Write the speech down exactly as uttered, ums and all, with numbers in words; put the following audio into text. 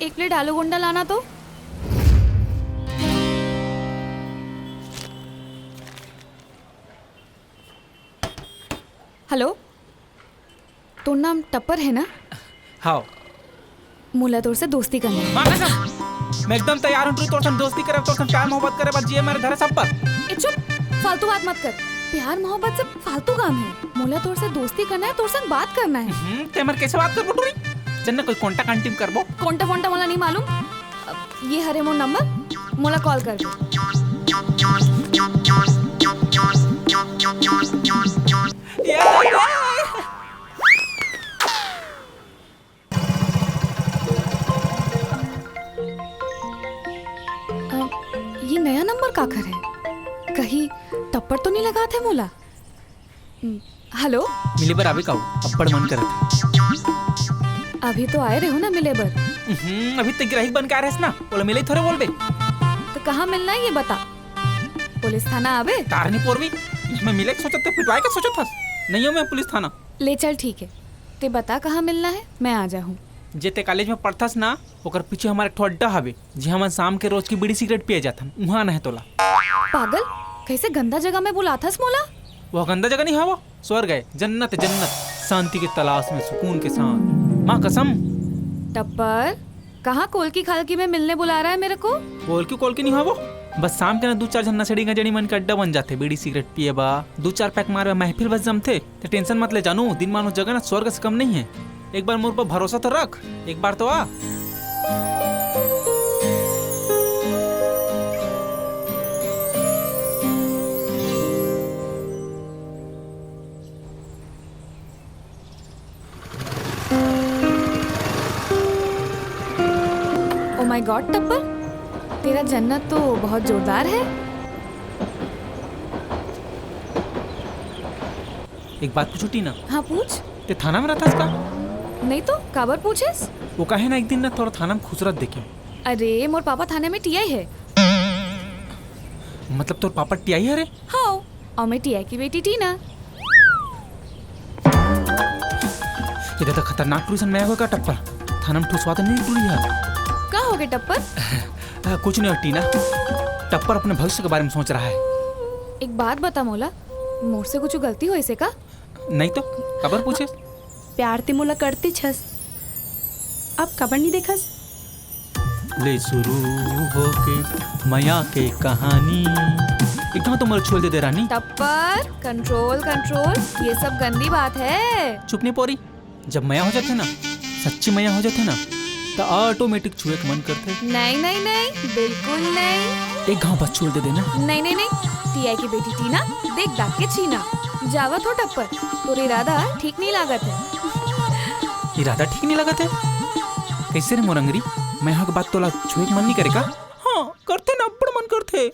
एक प्लेट आलू गोंडा लाना तो। हेलो, तोर नाम टप्पर हे ना? हाव। मोला तोर से दोस्ती करना हे। माँ कसम, मैं एकदम तैयार हूँ टूरी, तोर संग दोस्ती करे, तोर संग प्यार मोहब्बत करे बर, जिए मरे धरे सब पर। ए चुप, फालतू बात मत कर। प्यार मोहब्बत सब फालतू काम हे। मोला तोर से दोस्ती करना हे, तोर संग बात करना हे। हम्म, ते हमर कैसे बात करबो टूरी? चल ना कोई कोंटा कांटी म करबो। कोंटा फोंटा मोला नहीं मालूम। अब ये हरे मोर नंबर, मोला कॉल कर दे। ये, ये, ये। अ, ये नया नंबर काकर हे? कहीं टप्पर तो नहीं लगात हे मोला? हम्म, हेलो? मिले बर आबे का हो? अब्बड़ मन करत हे। अभी तो आए रहे हो ना मिले बर। हम्म, अभी तक गिराही बन के आ रहे ना, बोले मिले थोड़े बोलबे। तो कहाँ मिलना हे ये बता। पुलिस थाना आबे? तार नहीं पोरबी, मैं मिले के सोचत हे, पिटवाए के सोचत हस। नहीं हूँ मैं पुलिस थाना। ले चल ठीक हे, ते बता कहाँ मिलना हे, मैं आ जाहूँ। जे ते कॉलेज में पढ़थस ना, ओकर पीछे हमर एक ठो अड्डा हवे, जिहाँ हमन शाम के रोज के बीड़ी सिगरेट पिए जाथन, उहाँ आना हे तोला। पागल, कैसे गंदा जगह में बुलाथस मोला? वो गंदा जगह नहीं हवो, स्वर्ग हे, जन्नत हे, जन्नत। शांति के तलाश में सुकून के साथ। माँ कसम। टप्पर, कहाँ कोलकी खालकी में मिलने बुला रहा है मेरे को? कोलकी कोलकी नहीं हवो, बस शाम के ना दू चार झन नशेड़ी गंजेड़ी मन के अड्डा बन जाथे, बीड़ी सिगरेट पिए बा, दू चार पैक मारबे, महफिल बस जमथे। ते टेंशन मत ले जानू, दिन मान वो जगह ना स्वर्ग से कम नहीं हे। एक बार मोर पर भरोसा तो रख, एक बार तो आ। Oh my God, टप्पर, तेरा जन्नत तो बहुत जोरदार है। एक बात पूछूँ टीना? हाँ, पूछ। ते थाना में रहथस का? नहीं तो, काबर पूछेस? वो काहे ना एक दिन ना तोला थाना में खुसरत देखे। अरे, मोर पापा थाने में टीआई हे। मतलब तोर पापा टीआई हरे? हाँ, अउ मैं टीआई की बेटी टीना। ये दादा खतरनाक टूरी सन मया होय का टप्पर? थाना में ठुसवा तो नहीं टूरी हे? का होगे टप्पर? आ, कुछ नहीं हो टीना, टप्पर अपने भविष्य के बारे में सोच रहा है। एक बात बता मोला, मोर से कुछ गलती होइस हे का? नहीं तो, काबर पूछे? प्यार ते मोला करतेच हस, अब काबर नहीं देखस? ले शुरू होके मया के कहानी। एकदम तो मोला छोड़ दे दे रानी। टप्पर, control, control, ये सब गंदी बात है। चुप नहीं पोरी, जब मया हो जाथे ना, सच्ची मया हो जाथे ना, तो automatic छुए के मन करथे। नहीं, नहीं, नहीं, बिल्कुल नहीं। एक घाव बस छोड़ दे देना। नहीं, नहीं, नहीं, टीआई की बेटी टीना, देख दाग के छीना। जावत हो टप्पर, तोर इरादा ठीक नहीं लागत हे। इरादा ठीक नहीं लागत हे? कैसे रे मोर अंगरी? मैं यहाँ के बाद तोला छुए के मन नहीं करे का? हाँ, करथे ना, अब्बड़ मन करथे।